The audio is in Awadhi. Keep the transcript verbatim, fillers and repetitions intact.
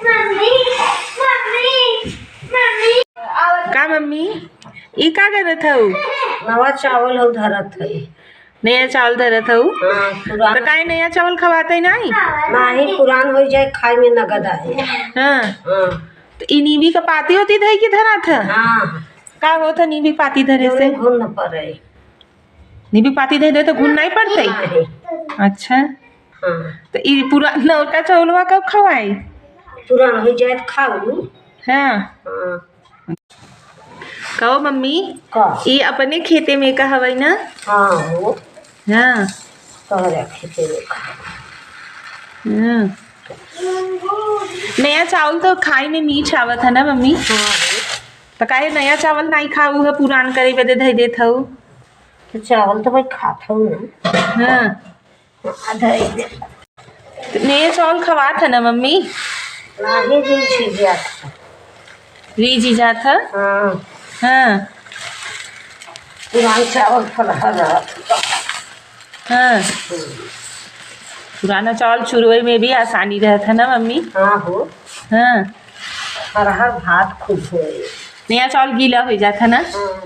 मम्मी, मम्मी, मम्मी। का मम्मी, ई का करत हऊ? नवा चावल हऊ धरत हई। नया चावल धरत हऊ? हाँ, पुरान। त काहे नया चावल खवाते नाही? नाही, पुरान होइ जाए, खाए में नगद आए। हाँ। हाँ। त ई नीबी क पाती होती धई के धरात ह? हाँ। का होत ह नीबी पाती धरे से? जौन घुन न पड़े। नीबी पाती धरे त घुन नाही पड़ते? नाही। अच्छा। हाँ। त ई पूरा नौका चौलवा कब खवाई? पुरान होइ जाए त खाऊ। हाँ। हाँ। कहो मम्मी, का? ई अपने खेते में का हवई ना? हाँ हो। हाँ। तोहरे खेते में का? हाँ। नया चावल तो खाए में मीठ आवत है ना मम्मी? हाँ हो। त काहे नया चावल नाही खाऊ है, पुरान करे बदे धई देत हऊ? तो चावल तो भाई खात हऊ ना। हाँ। आधा ही दे। त नया चावल खवात है ना मम्मी? नाही, रीझ जात है। रीझ जात है? हाँ। हाँ। पुरान चावल फलहर रहत। हाँ। हम्म। पुराना चावल चुरवे में भी आसानी रहत है ना मम्मी? हाँ हो। हाँ। फलहर भात खूब होए। नया चावल गीला होइ जात है ना? हाँ।